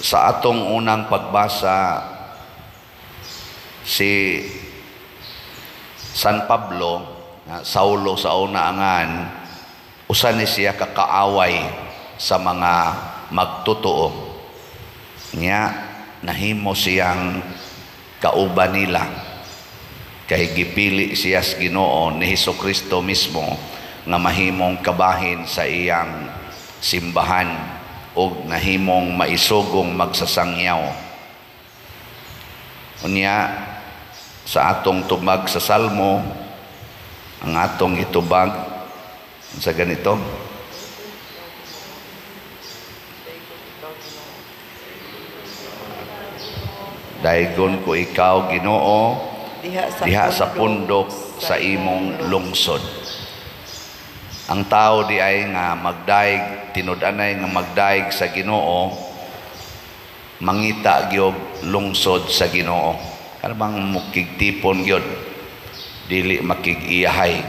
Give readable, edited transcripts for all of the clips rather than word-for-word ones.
Sa atong unang pagbasa, si San Pablo, Saulo sa una angan, usa ni siya kakaaway sa mga magtotoo. Nya nahimo siyang kauban nila kay gipili siya sa Ginoo ni Hesus Kristo mismo nga mahimong kabahin sa iyang simbahan og nahimong maisugong magsasangyaw. Unya sa atong tubag sa Salmo, ang atong itubag sa ganito, "Daygon ko ikaw, Ginoo, diha sa pundok sa imong lungsod." Ang tao di ay nga magdaig, tinud-anay nga magdaig sa Ginoo, mangita gyud lungsod sa Ginoo. Kanang mukigtipon gyud, dili makig-iyahay.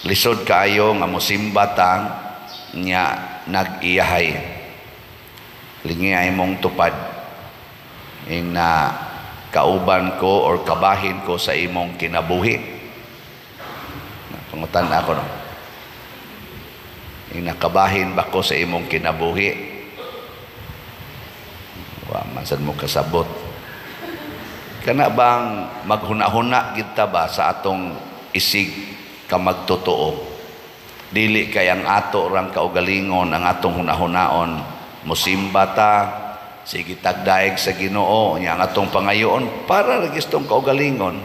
Lisod kaayo nga mosimba ta nya nag-iyahay. Lingi ay mong tupad ing na kauban ko or kabahin ko sa imong kinabuhi. Pangutan ako, no? Ing nakabahin ba ko sa imong kinabuhi? Wa man sad mo kasabot. Kana bang maghuna-huna gid ta ba sa atong isig ka magtotoo? Dili kay ang ato rang kaugalingon ang atong hunahunaon. Musimba ta, sige tagdaig sa Ginoo, nya ang atong pangayoon para ra gistong kaugalingon.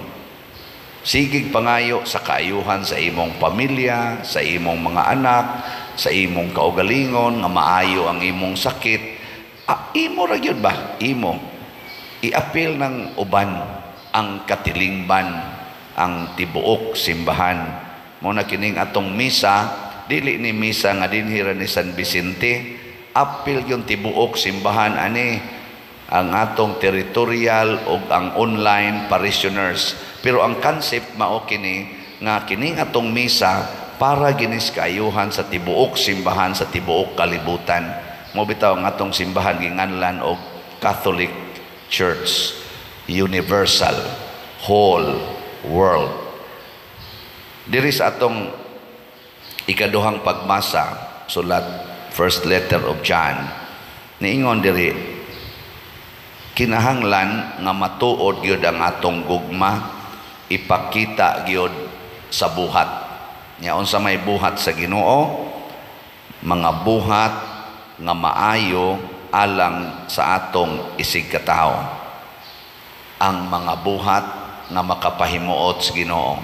Sigig pangayo sa kaayuhan sa imong pamilya, sa imong mga anak, sa imong kaugalingon nga maayo ang imong sakit. Ah, imo ra gyud ba? Imo. Iapil ng uban ang katilingban, ang tibuok simbahan. Mo na kining atong misa, dili ni misa nga dinhi ra ni San Vicente, apil yung tibuok simbahan ani, ang atong territorial o ang online parishioners. Pero ang concept mao kini nga kining atong misa para ginis kaayuhan sa tibuok simbahan sa tibuok kalibutan. Mo bitaw ang atong simbahan ginganlan og Catholic Church Universal, whole world. Diri sa atong ikaduhang pagbasa, sulat first letter of John, niingon diri, kinahanglan nga matuod gyud ang atong gugma, ipakita gyud sa buhat. Nya unsa may buhat sa Ginoo? Mga buhat nga maayo alang sa atong isig katawo. Ang mga buhat nga makapahimuot sa Ginoo.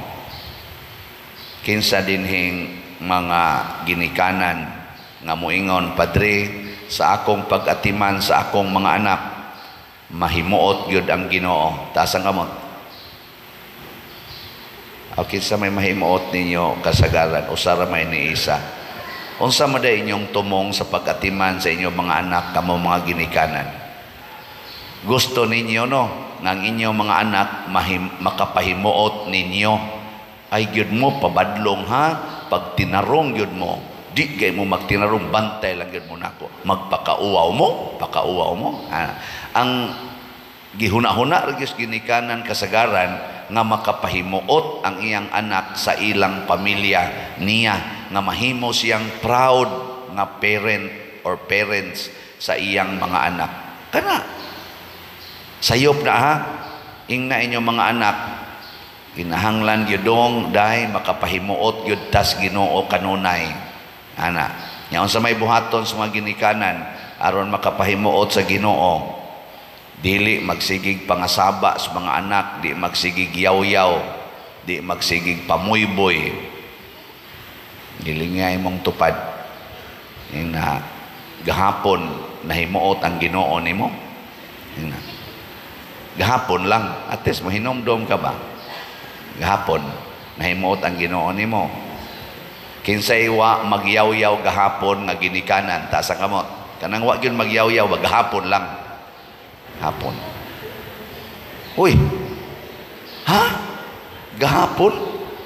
Kinsa dinhing mga ginikanan nga moingon, "Padre, sa akong pag-atiman sa akong mga anak, mahimuot gyud ang Ginoo"? Taas ang kamot. O kinsa may mahimuot ninyo kasagaran, usa ra may ni isa. Unsa man day inyong tumong sa pag-atiman sa inyong mga anak, kamo mga ginikanan? Gusto ninyo, no, nga ang inyong mga anak makapahimuot ninyo. Ay gyud mo pabadlong ha, pag tinarong gyud mo, di gay mo magtinarong, bantay lang gyud mo nako. Magpakauwaw mo, pakauwaw mo. Ah, ang gihuna-huna ra gyud ginikanan kasagaran nga makapahimuot ang iyang anak sa ilang pamilya niya, nga mahimo siyang proud nga parent or parents sa iyang mga anak. Kana sayop na ha, ingna inyong mga anak, kinahanglan gyudong dai makapahimuot gyud tas Ginoo kanunay. Ana, nya unsa may buhaton sa mga ginikanan aron makapahimuot sa Ginoo? Dili magsigig pangasaba sa mga anak, di magsigig yaw-yaw, di magsigig pamuyboy. Dili nga imong tupad. Ing na gahapon nahimuot ang Ginoo nimo. Ing na gahapon lang, at least mohinomdom ka ba? Gahapon nahimuot ang Ginoo nimo. Kinsay wa magyaw-yaw gahapon nga ginikanan, taas ang kamot. Kanang wa gyud magyaw-yaw, gahapon lang. Hapon. Uy. Ha? Gahapon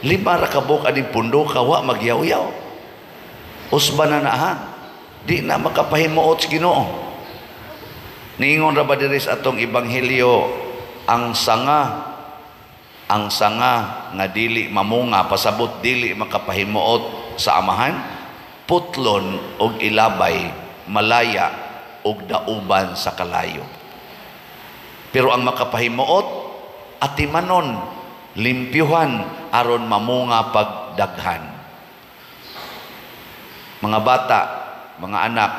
5 ra ka buok aning pundo ka wa magyaw-yaw. Usba na na ha. Di na makapahimuot sa Ginoo. Niingon ra ba diri sa atong ebanghelyo, ang sanga nga dili mamunga, pasabot dili makapahimuot sa Amahan, putlon og ilabay, malaya og dauban sa kalayo. Pero ang makapahimuot, atimanon, limpyuhan aron mamunga pagdaghan. Mga bata, mga anak,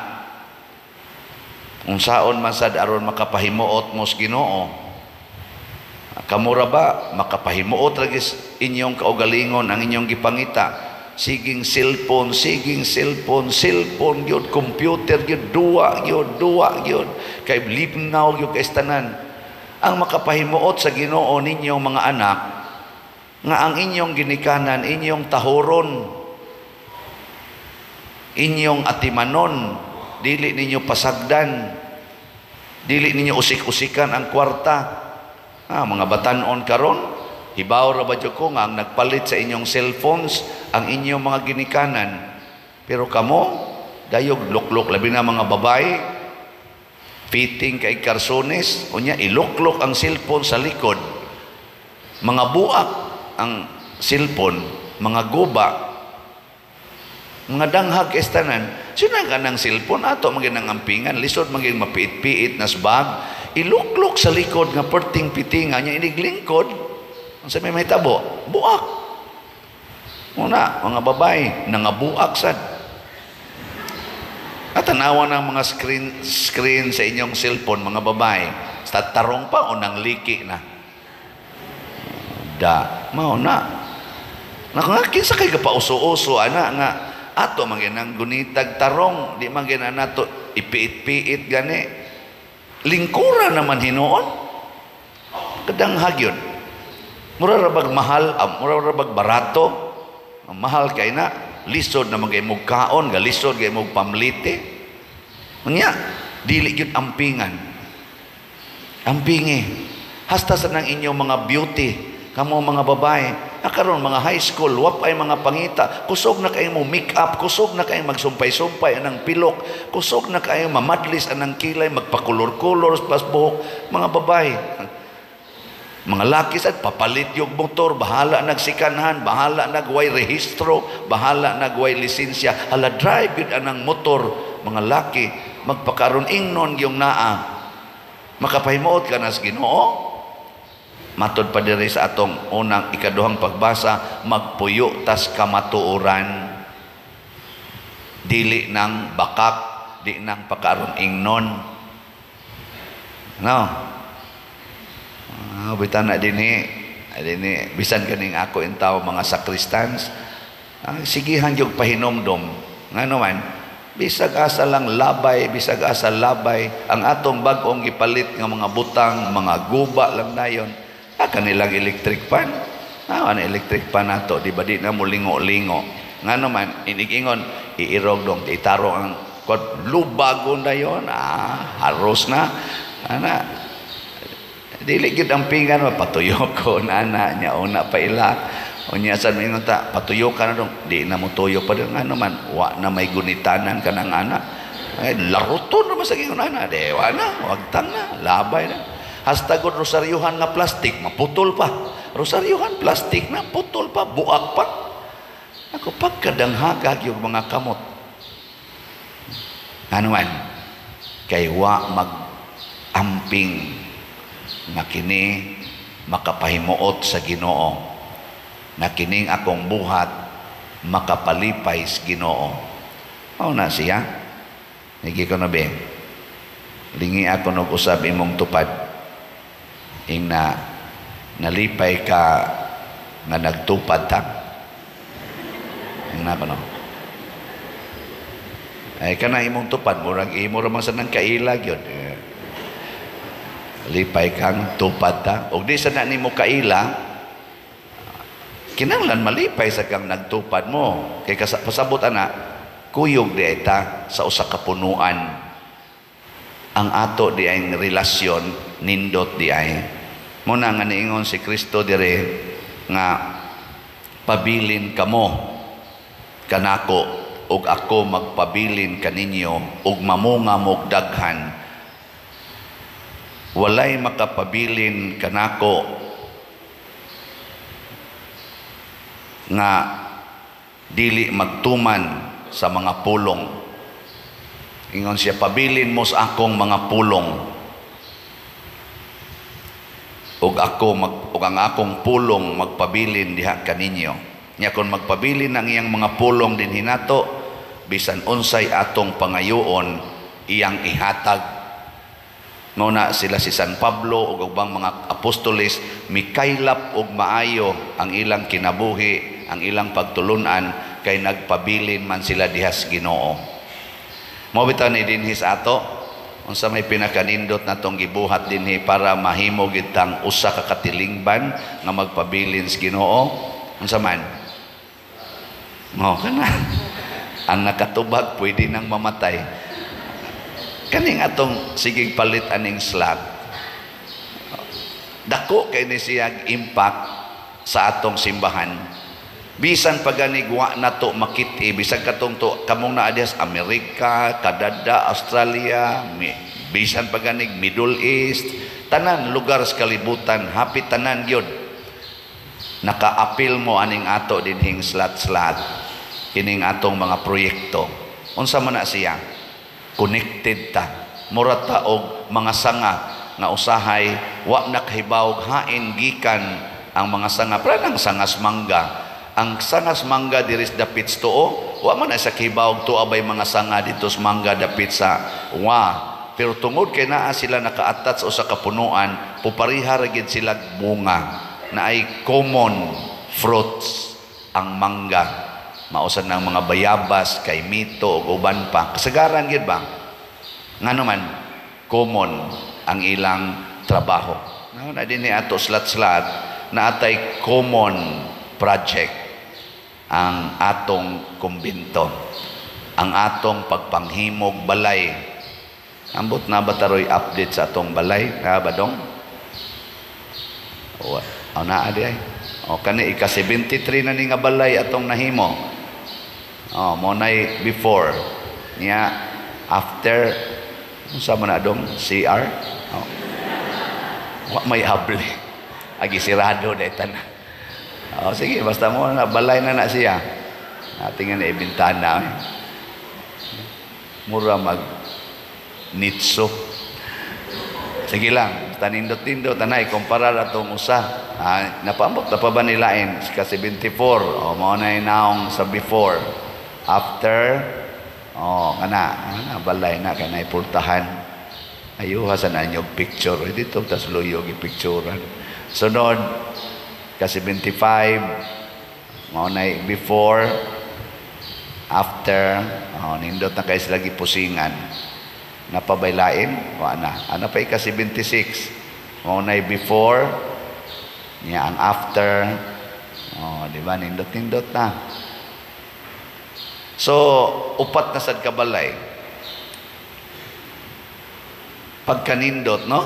unsaon man sad aron makapahimuot mo sa Ginoo? Kamura ba makapahimuot ra inyong kaugalingon ang inyong gipangita? Siging cellphone, siging cellphone, cellphone gyud, computer gyud, duwa gyud, duwa gyud, kay lipnaw gyud kay tanan. Ang makapahimuot sa Ginoo ninyong mga anak, nga ang inyong ginikanan inyong tahoron, inyong atimanon, dili ninyo pasagdan, dili ninyo usik-usikan ang kwarta. Mga batanon karon, hibaw ra ba ko nga ang nagpalit sa inyong cellphones ang inyong mga ginikanan? Pero kamo dayog luklok, labi na mga babae, fitting kay karsones, unya iluklok ang cellphone sa likod, mga buak ang cellphone, mga guba, mga danghag estanan. Sino ka ng cellphone ato maging ang ampingan, lisod maging mapiit-piit nas bag, iluklok sa likod nga perting pitinga niya, iniglingkod ang sa may mahitabo, buak. Muna, mga babae, nangabuak sad. At tanawa ng mga screen screen sa inyong cellphone, mga babae, sa tarong pa o nang liki na. Da, mao na. Naku nga, kinsa kay kapauso-uso, ana, nga, ato man gunitag tarong, di man gina nato ipiit-piit gani. Lingkuran naman hinuon. Kadanghag yun. Mura ra bag mahal, mura ra bag barato. Ang mahal kay na, lisod na magay mog kaon, ga lisod kay mog pamlite. Unya, dili gyud ampingan. Ampingi. Hasta sa nang inyong mga beauty, kamo mga babae, karon mga high school, wap ay mga pangita, kusog na kayo mo make up, kusog na kayo magsumpay-sumpay anang pilok, kusog na kayo mamadlis anang kilay, magpakulor-kulor pas buhok, mga babae. Mga laki sad papalit yung motor, bahala nagsikanhan, bahala nagway rehistro, bahala nagway lisensya, hala drive yun anang motor, mga laki, magpakaron ingnon yung naa. Makapahimuot ka na sa Ginoo. Matod pa diri sa atong unang ikaduhang pagbasa, magpuyo tas kamatuoran. Dili nang bakak, di nang pakaron ingnon. No? Bitan na dinhi, dinhi bisan kaning ako intaw mga sakristans, sigihan gyud pahinomdom. Ngano man, bisag asa lang labay, bisag asa labay, ang atong bag-ong gipalit nga mga butang, mga guba lang dayon. Kanilang electric pan. Ang electric pan nato, di ba di na mo lingo-lingo. Ngano man, inigingon, iirog dong, itaro ang kod, lubagon dayon, haros na. Ana, dili gyud ang pingan, patuyo ko nana nya una pa ila. Unya sa mingon ta, patuyo ka na dong, di na mo tuyo pa dong. Ngano man, wa na may gunitanan ka ng ana. Ay, laruton naman sa gingon ana, di wa na, wagtang na, labay na. Hasta gud rosaryuhan nga plastic, maputol pa. Rosaryuhan plastic na, putol pa, buak pa. Ako pagkadanghagag yung mga kamot. Ano man, kay wa mag-amping na kini makapahimuot sa Ginoo, na kining akong buhat makapalipay sa Ginoo. Mao na siya. Nigi ko na be. Lingi ako nog usab imong tupad. Ing na nalipay ka nga nagtupad ta. Ing na ko no. Ay kana imong tupad murag imo ra man sa nang kaila gyud. Lipay kang tupad ta. Og di sa na nimo kaila, kinahanglan malipay sa kang nagtupad mo. Kay pasabot ana, kuyog di ay ta sa usa ka punuan. Ang ato di ay relasyon nindot di ay. Muna nga niingon si Kristo dire nga pabilin kamo kanako ug ako magpabilin kaninyo ug mamunga mog daghan. Walay makapabilin kanako nga dili magtuman sa mga pulong. Ingon siya, pabilin mo sa akong mga pulong ug ako ug ang akong pulong magpabilin diha kaninyo. Nya kon magpabilin ang iyang mga pulong dinhi nato, bisan unsay atong pangayoon iyang ihatag. Mao na sila si San Pablo ug ubang mga apostoles mikaylap og maayo ang ilang kinabuhi, ang ilang pagtulunan, kay nagpabilin man sila diha sa Ginoo. Mao bitaw ni dinhi sa ato, unsa may pinakanindot natong gibuhat dinhi para mahimo gid tang usa ka katilingban nga magpabilin sa Ginoo? Unsa man? Mao kana. Ang nakatubag pwede nang mamatay. Kaning atong sigig palit aning slot, dako kay ni siyag impact sa atong simbahan. Bisan pa gani wa nato makit-i, bisan katong to kamong naa diha sa Amerika, Canada, Australia, bisan pa gani Middle East, tanan lugar sa kalibutan, hapit tanan gyud. Nakaapil mo aning ato dinhing slot-slot kining atong mga proyekto. Unsa man na siya? Connected ta. Mura ta og mga sanga nga usahay wa nakahibawog hain gikan ang mga sanga. Pero ang sangas mangga, ang sangas mangga diri sa dapit sa tuo, wa man na sa kahibawog tuo bay mga sanga dito sa mangga dapit sa wa. Pero tungod kay naa sila naka-attach sa usa ka punuan, pupariha ra gid sila bunga na ay common fruits ang mangga. Mausan ng mga bayabas, kay mito ug uban pa. Kasagaran gid ba? Ngano man common ang ilang trabaho. Now, na dinhi ato slat-slat na atay common project ang atong kumbinto, ang atong pagpanghimog balay. Ambot na ba taroy update sa atong balay? Na ba dong? O, o naa di ay. O kani ika 73 na ni nga balay atong nahimo. O mo nay before niya, after. Unsa man na dong CR? O. Wa may abli. Agi sirado dai tanan. O sige, basta mo na balay na na siya. Ating nga ibintana. Mura mag nitso. Sige lang, basta nindot-nindot tanay kumpara atong usa. Ah, napaambot na pa ba nilain ka 74? O mao na naong sa before. After, oh, kana, kana balay na kanay pultahan. Ayuha sa nanyo picture. Eh, dito tas luyo gi picturean. Sunod ka 75, mao na before, after. Oh, nindot na kay sila gipusingan. Napabaylain, wa na. Ano pa ika 76? Mao na before niya ang after. Oh, di ba nindot-nindot na. So, upat na sad kabalay. Pagkanindot, no?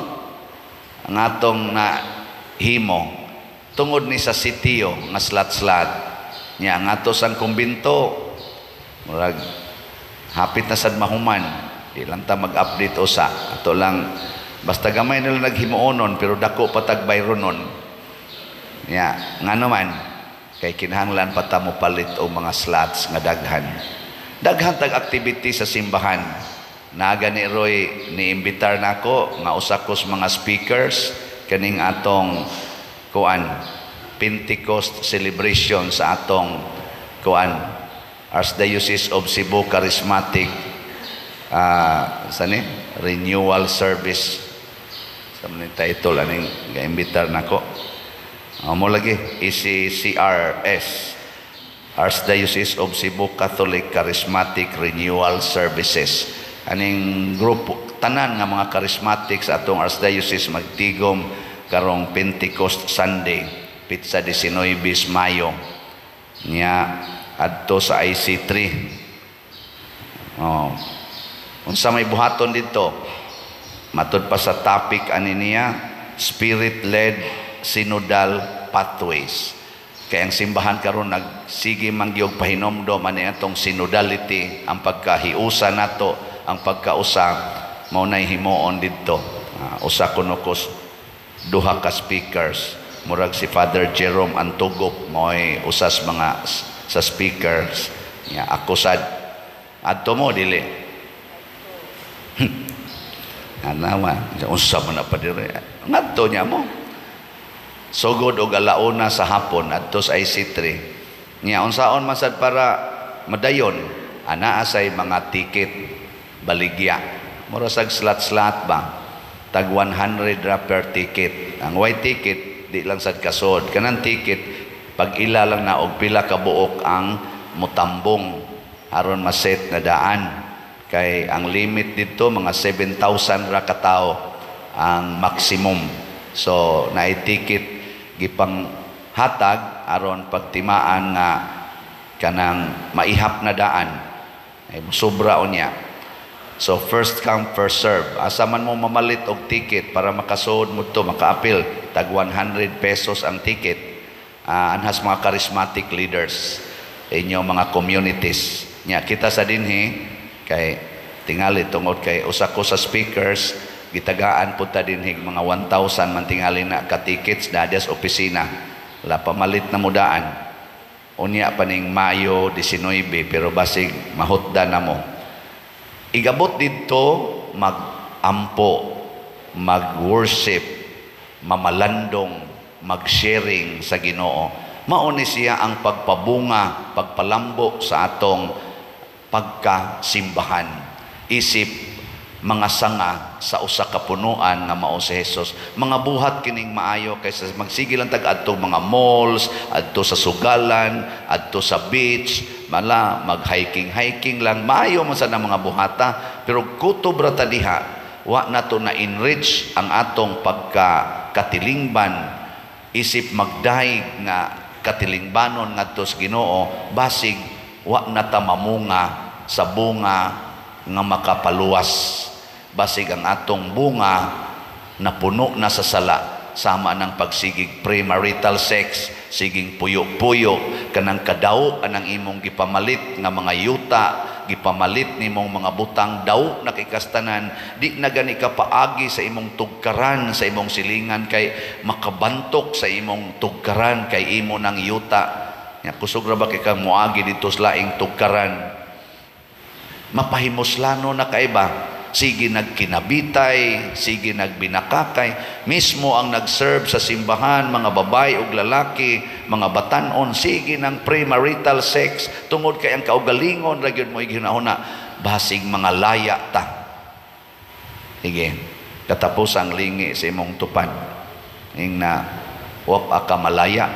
Ang atong na himo tungod ni sa sitio nga slat-slat niya ang ato sang kumbinto, murag hapit na sad mahuman. Di lang ta mag-update usa. Ato lang basta gamay nila naghimuonon pero dako pa tag bayronon. Nya, ngano man kay kinahanglan pa ta mo palit og mga slots nga daghan. Daghan tag activity sa simbahan. Naga ni Roy niimbitar nako nga usa ko sa mga speakers kaning atong kuan Pentecost celebration sa atong kuan Archdiocese of Cebu Charismatic sani Renewal Service sa mga title aning gaimbitar nako. Mo lagi ECCRS, Archdiocese of Cebu Catholic Charismatic Renewal Services. Aning grupo tanan nga mga charismatic sa atong archdiocese magtigom karong Pentecost Sunday, petsa 19 Mayo niya adto sa IC3. Oh. Unsa may buhaton dito? Matud pa sa topic ani niya, spirit-led synodal pathways. Kaya ang simbahan karon nagsige man gyud pahinomdom ani atong synodality, ang pagkahiusa nato, ang pagkausa mao nay himuon didto. Usa kuno ko duha ka speakers, murag si Father Jerome Antugop mo'y usas mga sa speakers nya. Ako sad. Adto mo, dili? Anawa, unsa man na pa dire? Ngadto niya mo. Sugod og 1:00 sa hapon adto sa IC3. Nya unsaon man sad para madayon? Anaa say mga ticket baligya. Mura sag slot-slot ba? Tag 100 ra per ticket. Ang white ticket di lang sad kasod. Kanang ticket pag ila lang na og pila ka buok ang mutambong aron maset na daan. Kay ang limit dito mga 7,000 ra ka tawo ang maximum. So naay ticket gipang hatag aron pagtimaan nga kanang maihap na daan ay sobra unya. So first come, first serve. Asa man mo mamalit og ticket para makasuod mo to, makaapil, tag 100 pesos ang ticket. Anhas mga charismatic leaders inyo mga communities. Nya kita sa dinhi kay tingali tungod kay usa ko sa speakers, gitagaan pud ta dinhi mga 1,000 man tingali na ka tickets na sa opisina. La pamalit na mo daan. Unya pa ning Mayo 19, pero basig mahutda na mo. Igabot didto mag-ampo, mag-worship, mamalandong, mag-sharing sa Ginoo. Mao ni siya ang pagpabunga, pagpalambo sa atong pagkasimbahan. Isip mga sanga sa usa ka punuan nga mao si Jesus. Mga buhat kining maayo kaysa magsige lang tag adto mga malls, adto sa sugalan, adto sa beach, mala mag-hiking hiking lang. Maayo man sa mga buhata, pero kutob ra ta diha, wa na to na enrich ang atong pagka katilingban isip magdahig nga katilingbanon ngadto sa Ginoo. Basig wa na ta mamunga sa bunga nga makapaluwas. Basig ang atong bunga napuno na sa sala, sama ng pagsigig premarital sex, siging puyo-puyo, kanang kadaw anang imong gipamalit nga mga yuta, gipamalit nimong mga butang, daw na kikastanan, di na gani ka paagi sa imong tugkaran, sa imong silingan, kay makabantok sa imong tugkaran kay imo ng yuta. Nya kusog ra ba kay kang moagi dito sa laing tugkaran? Mapahimuslano na kaiba, sige nagkinabitay, sige nagbinakakay. Mismo ang nag-serve sa simbahan, mga babae ug lalaki, mga batanon, sige ng premarital sex, tungod kay ang kaugalingon ra gyud mo ginahuna, basig mga laya ta. Sige, katapos ang lingi sa imong tupad. Ing na, wap ka malaya.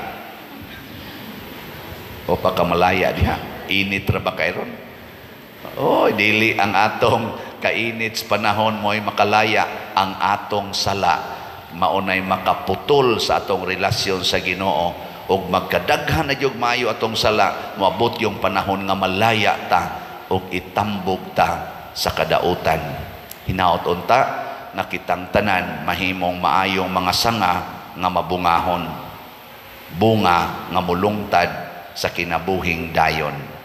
Wap ka malaya diha. Init ra ba kay ron? Oh, dili ang atong kainit sa panahon mo'y makalaya, ang atong sala maunay makaputol sa atong relasyon sa Ginoo. Ug magkadaghan na gyud maayo atong sala, moabot yung panahon nga malaya ta ug itambog ta sa kadautan. Hinaot unta nga kitang tanan mahimong maayong mga sanga nga mabungahon, bunga nga mulungtad sa kinabuhing dayon.